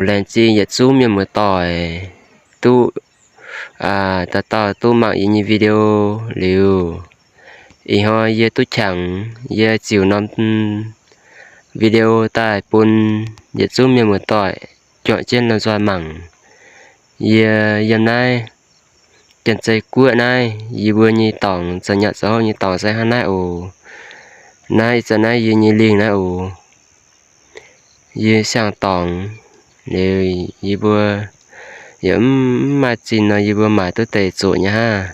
Laengz zingh yietc zungv mienh muoz-doic duqv dauh dauh duqv mangc yie nyei video liuz, ih hnoi yie duqv qangx, yie ziux norm video daaih bun yietc zungv mienh muoz-doic juangc jienv lomh nzoih mangc. Yie yiem naaiv Janx-Zei Guoqv naaiv, yie mbuo nyei dorngx, zoux nyanc zoux hopv nyei dorngx se hnangv naaiv oc. Naaiv ih zanc naaiv yie nyei lingh naaiv oc. Yie siang-dorngx liuz, yie mbuo yaac mv maaih zinh nor, yie mbuo maaic duqv deix zuqc nyei hnangv.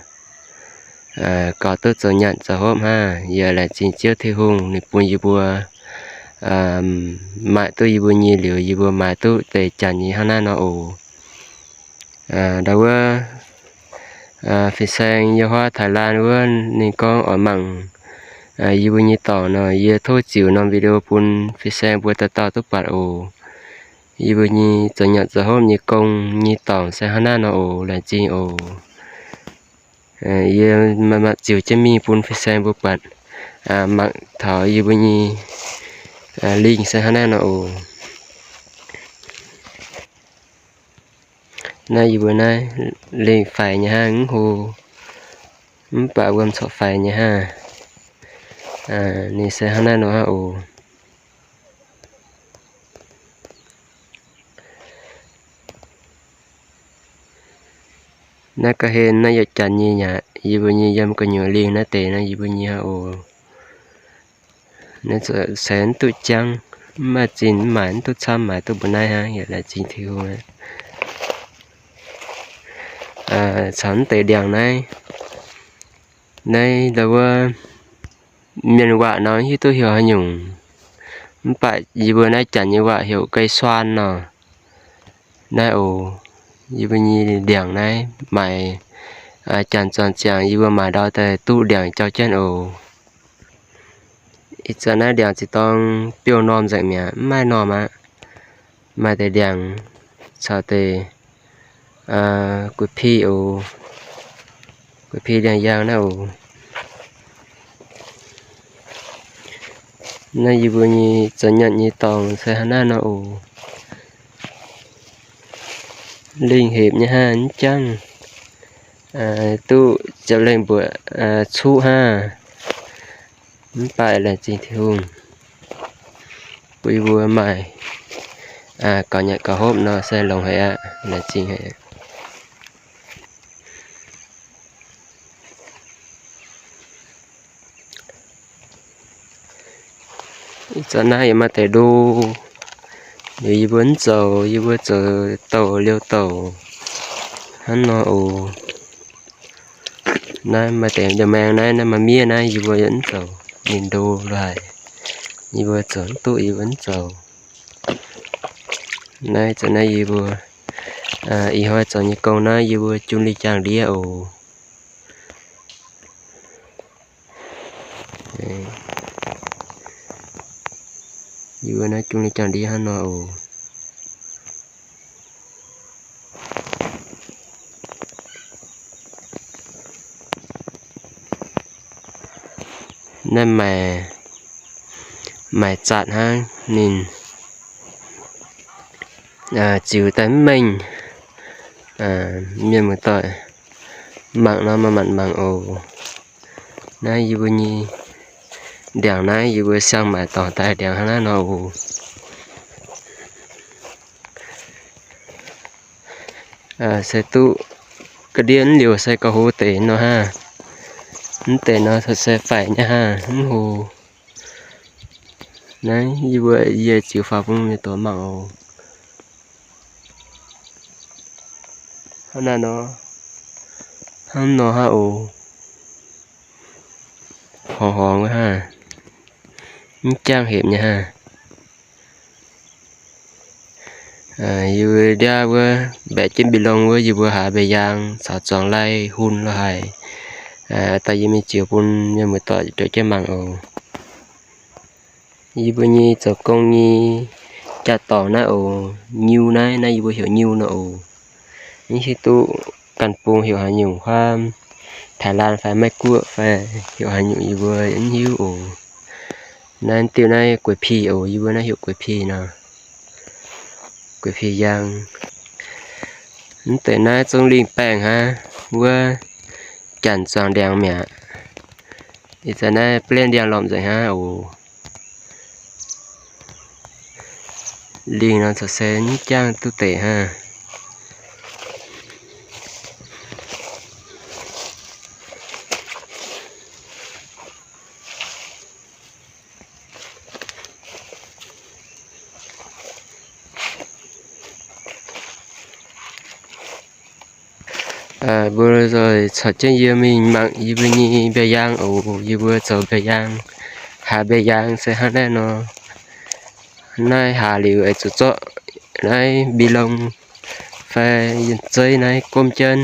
Gaux duqv zoux nyanc zoux hopv hnangv. Yie laengz zingh Ziouv Tin-Hungh ninh bun yie mbuo maaic duqv yie mbuo nyei liuz, yie mbuo maaic duqv deix janx nyei hnangv naaiv nor oc. Ndau wuov fin-saeng yiem huaav Thailand wuov ninh gorngv oix mangc yie mbuo nyei dorngx nor, yie tov ziux norm video bun fin-saeng mbuo dauh dauh duqv buatc oc. Yie mbuo nyei zoux nyanc zoux hopv nyei gong nyei dorngx se hnangv naaiv nor oc. Laengz zingh oc. Yie maaih maaih ziux jienv mingh bun fin-saeng mbuo buatc, mangc taux yie mbuo nyei lingh se hnangv naaiv nor oc. Naaiv yie mbuo naaiv lingh faix nyei hnangv, mv hlo, mv baac wuom corc faix nyei hnangv. Ninh se hnangv naaiv nor hnangv oc. Naaiv ga'hlen naaiv yaac janx nyei aqv. Yie mbuo nyei yiem gu'nyuoz lingh naaiv deix naaiv yie mbuo nyei hnangv oc. Naaiv se mv duqv jangv, mv maaih zinh mv maaic, mv duqv camv maaic duqv mbuo naaiv hnangv, yaac laengz zingh Tin-Hungh aqv. Caux mv deix ndiangx naaiv, naaiv ndau wuov mienh waac nor hiuv duqv heuc haaix nyungc, mv baac yie mbuo naaiv janx nyei waac heuc ไก่ชน nor. Naaiv oc, yie mbuo nyei ndiangx naaiv maaic, janx zuangx ziangx yie mbuo maaic ndau daaih duqv ndiangx jauv jienv oc. Ih zanc naaiv ndiangx ziouc dorng biouv-normh nzengc mi'aqv, mv maaih normh aqv. Maaih deix ndiangx caux deix gu'pi oc, gu'pi ndiangx-yaang naaiv oc. Naaiv yie mbuo nyei zoux nyanc nyei dorngx se hnangv naaiv nor oc. Lingh hepc nyei hnangv, mv jangv, duqv ziepc lengh mbuoqc cuqv hnangv. Mv baac laengz zingh Tin-Hungh bun yie mbuo maaih gaux nyanc gaux hopv nor se longx haic aqv. Laengz zingh haic. Ih zanc naaiv yaac maaih deix ndo, liuz yie mbuo mv zoux, yie mbuo zoux douc liouh douc hnangv nor oc. Naaiv maaih deix nda'maengx naaiv, naaiv maaih miev naaiv yie mbuo yaac mv zoux. Ninh ndo lo haic, yie mbuo zoux mv duqv, yie mbuo mv zoux. Naaiv zanc naaiv yie mbuo ih hnoi zoux nyei gong naaiv yie mbuo jun lingh jaang-ndiev oc. Yie mbuo naaiv jun lingh jaang-ndiev hnangv nor oc. Naaiv maaih, maaih zatc hnangv ninh ziux daaih mv mengh. Mienh muoz-doic mangc nor maaih manc mangc oc. Naaiv yie mbuo nyei ndiangx naaiv yie mbuo siang-maaic dorngx daaih ndiangx hnangv naaiv nor oc. Se duqv ga'ndiev mv liouh se gauh hlo deix nor hnangv. Mv deix nor se faix nyei hnangv, mv hlo. Naaiv yie mbuo yie ziux faaux bun mienh muoz-doic mangc oc. Hnangv naaiv nor, hnangv nor hnangv oc. Horngz horngz wuov hnangv, mv jangv hepc nyei hnangv. Yie mbuo ndiaav wuov mbaeqc jienv mbiv long wuov, yie mbuo haiz mbaeqc yaang caux zuangx lai hun lo haic. Daaih yie mingh ziux bun mienh muoz-doic ndongc jienv mangc oc. Yie mbuo nyei zoux gong nyei jaa-dorngc naaiv oc, nyiu naaiv, naaiv yie mbuo heuc nyiu nor oc. Mv hiuv duqv ganh bung heuc haaix nyungc, huaam Thailand fai Meiv-Guoqv fai heuc haaix nyungc yie mbuo mv hiuv oc. Naaiv diuh naaiv gueix pih oc, yie mbuo naaiv heuc gueix pih nor. Gu'fin yaang. Mv deix naaiv zungv lingh baengh hnangv, wuov janx zuangx ndiangx mi'aqv. Ih zanc naaiv blenv ndiangx-lomc nzengc hnangv oc. Lingh nor corc se mv jangv duqv deix hnangv. Mbuo zoih caux jienv yie mingh mangc yie mbuo nyei mbiauz-yaang oc. Yie mbuo zoux mbiauz-yaang, haaz mbiauz-yaang se hnangv naaiv nor. Naaiv haaz liuz aengx zuqc zorqv naaiv mbi longh fai zeiv naaiv gomv jienv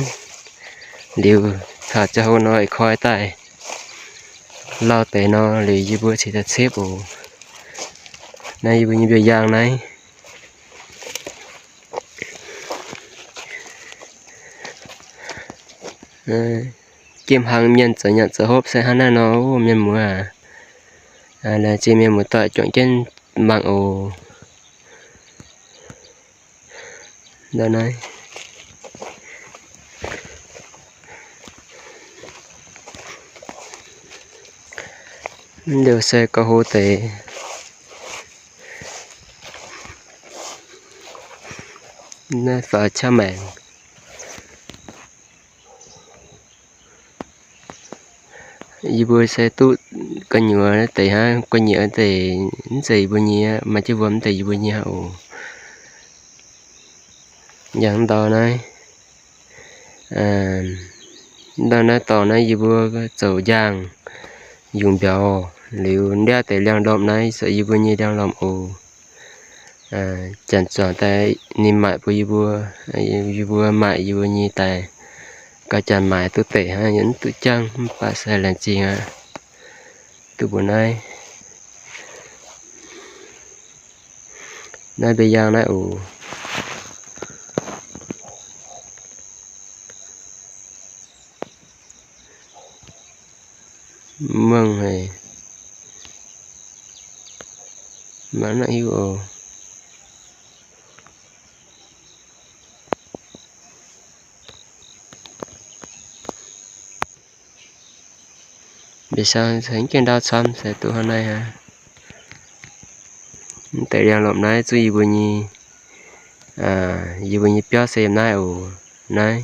liuz, taux ziangh hoc nor ih koi daaih lauh deix nor liuz yie mbuo cingx daaih cipv oc. Naaiv yie mbuo nyei mbiauz-yaang naaiv. Jiem hlang mienh zoux nyanc zoux hopv se hnangv naaiv nor, mienh muoz. Laengz zingh mienh muoz-doic juangc jienv mangc oc. Ndau naaiv, mv liuz se gauh hlo deix. Naaiv faaux qaqv maengc. Yie mbuo se duqv gu'nyuoz deix hnangv, gu'nyuoz deix mv zeiz yie mbuo nyei aqv, maaih jienv wuom mv deix yie mbuo nyei hnangv oc. Yangh ndau naaiv, ndau naaiv dorngx naaiv yie mbuo zoux njaangh yungz mbiauz liuz, ndiaav deix liangx-lomc naaiv se yie mbuo nyei liangx-lomc oc. Janx zuangx daaih ninh maaic bun yie mbuo, yie mbuo maaic yie mbuo nyei daaih. Gauh janx maaic duqv deix hnangv, yie mv duqv jangv, mv baac se laengz zingh aqv. Duqv mbuo naaiv, naaiv mbiauz-yaang naaiv oc. Mangc haic, mangc maiv hiuv oc. Mbiauz-yaang se mv gaengh ndau camv se duqv hnangv naaiv hnangv. Mv deix liangx-lomc naaiv zuqc yie mbuo nyei, yie mbuo nyei biauv se yiem naaiv oc. Naaiv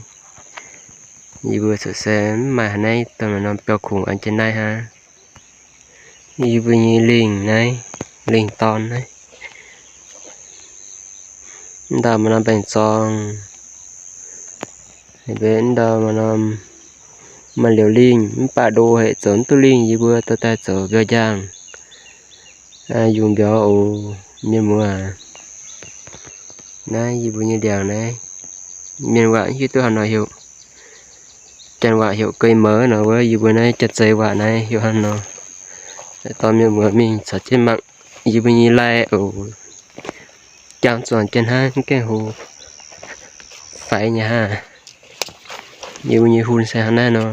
yie mbuo cuotv se mv maaih haaix naaiv dongh maaih norm biauv-kungx an jienv naaiv hnangv. Yie mbuo nyei lingh naaiv, lingh dorn naaiv. Mv ndau maaih norm baeng-zorng, mv ndau maaih norm, maaih liouc lingh, mv baac ndo haic zoux mv duqv lingh, yie mbuo dorh daaih zoux mbiauz-njaangh, yungz mbiauz oc, mienh muoz. Naaiv yie mbuo nyei ndiangx naaiv, mienh waac mv hiuv duqv haaix nor heuc. Janx waac heuc gei mouv nor wuov, yie mbuo naaiv Janx-Zei waac naaiv heuc hnangv nor. Dorh mienh muoz mingh caux jienv mangc yie mbuo nyei lai oc. Jangv zuangx jienv hnangv, mv gaengh hlo, faix nyei hnangv. Yie mbuo nyei hun se hnangv naaiv nor.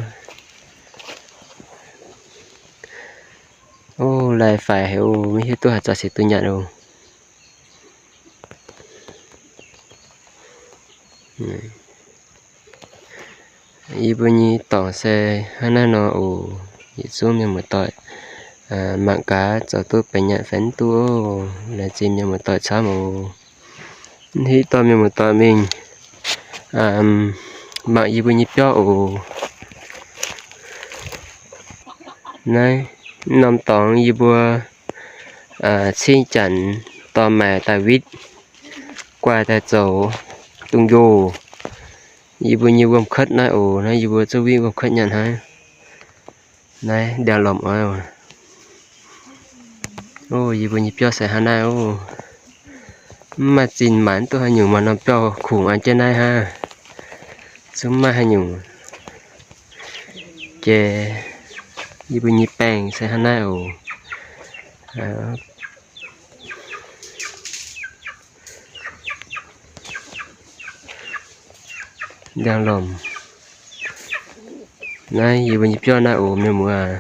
Ov, lai faix haic oc, maiv hiuv duqv haaix zanc se duqv nyanc oc. Yie mbuo nyei dorngx se hnangv naaiv nor oc. Yietc zungv mienh muoz-doic mangc gaax zoux duqv benx nyanc fai mv duqv oc. Laengz zingh mienh muoz-doic camv oc. Mv hiuv dorh mienh muoz-doic mingh mangc yie mbuo nyei biauv oc. Naaiv norm dorngx yie mbuo cingv janx dorh maaic daaih witv, guaaih daaih zoux dungz njoh. Yie mbuo nyei wuom-kuotv naaiv oc. Naaiv yie mbuo zungv witv wuom-kuotv nyanc hnangv. Naaiv ndiangx-lomc oc. Yie mbuo nyei biauv se hnangv naaiv oc. Mv maaih zinh maanc duqv haaix nyungc, maaih norm biauv-kungx an jienv naaiv hnangv. Zungv mv maaih haaix nyungc. Jiex yie mbuo nyei baengc se hnangv naaiv oc. Ndiangx-lomc. Naaiv yie mbuo nyei biauv naaiv oc, mienh muoz.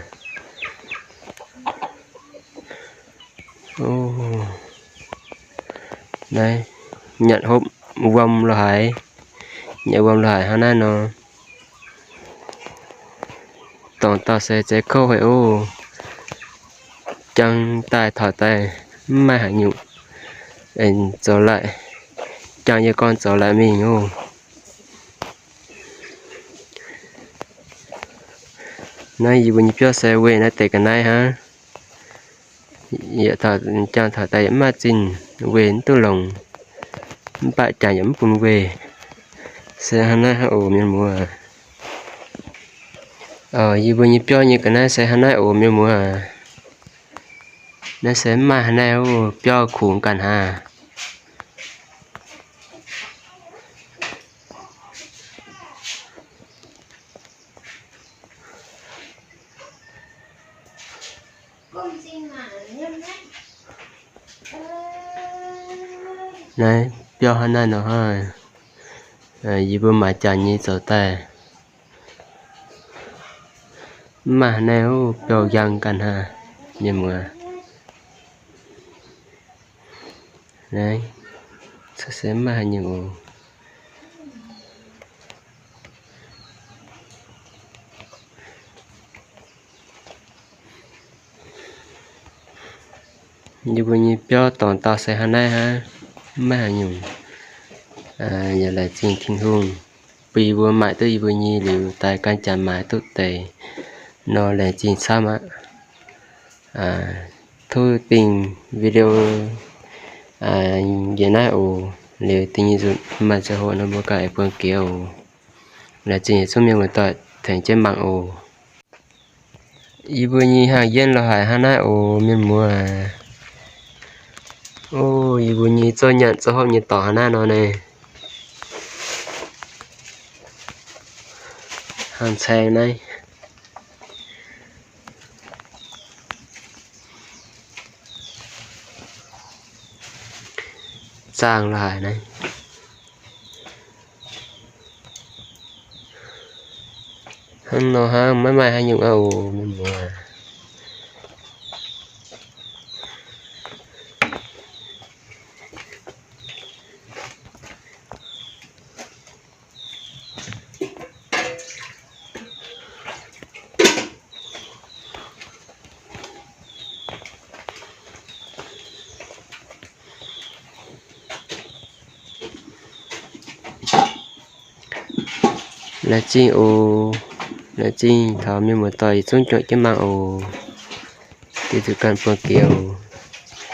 Naaiv nyanc hopv wuom lorz haaix, nyanc wuom lorz haaix hnangv naaiv nor. Dorngx dauh se zeiz kouv haic oc. Jangx daaih taux daaih mv maaih haaix nyungc aengx zoux laaic, jangx yie gorn zoux laaic mingh oc. Naaiv yie mbuo nyei biauv se weih naaiv deix ga'naaiv hnangv. Yietc jangx taux daaih yaac mv maaih zinh weih mv duqv longx, mv baac jangx yaac mv bun weih. Se hnangv naaiv hnangv oc mienh muoz. Yie mbuo nyei biauv nyei ga'naaiv se hnangv naaiv oc mienh muoz. Naaiv se mv maaih haaix naaiv oc, biauv kungx ganh hnangv. Naaiv biauv hnangv naaiv nor hnangv. Yie mbuo maaiz jaax nyei zoux daaih, mv maaih haaix naaiv oc, biauv njang ganh hnangv mienh muoz. Naaiv se mv maaih haaix nyungc oc. Yie mbuo nyei biauv dorngx dauh se hnangv naaiv hnangv, mv maaih haaix nyungc. Yaac laengz zingh Tin-Hungh bun yie mbuo maaic duqv yie mbuo nyei liuz daaih ganh jaax maaiz duqv deix nor, laengz zingh camv aqv. Tov dingh video njiec naaiv oc. Liuz dingh nyei nzunc maaih ziangh hoc nor mbuo ganh aengx buangh jiex oc. Laengz zingh yietc zungv mienh muoz-doic tengx jienv mangc oc. Yie mbuo nyei hnaangx-yienv lorz haic hnangv naaiv oc mienh muoz. O, yie mbuo nyei zouv nyanc zouv hopv nyei dorngx hnangv naaiv nor naaiv. Hnangv caeng naaiv. Zaangh lorz haic naaiv. Hnangv nor hnangv, maiv maaih haaix nyungc aqv oc mienh muoz. Laengz zingh oc. Laengz zingh taux mienh muoz-doic yietc zungv juangc jienv mangc oc. Deix zuqc ganh buangh jiex oc.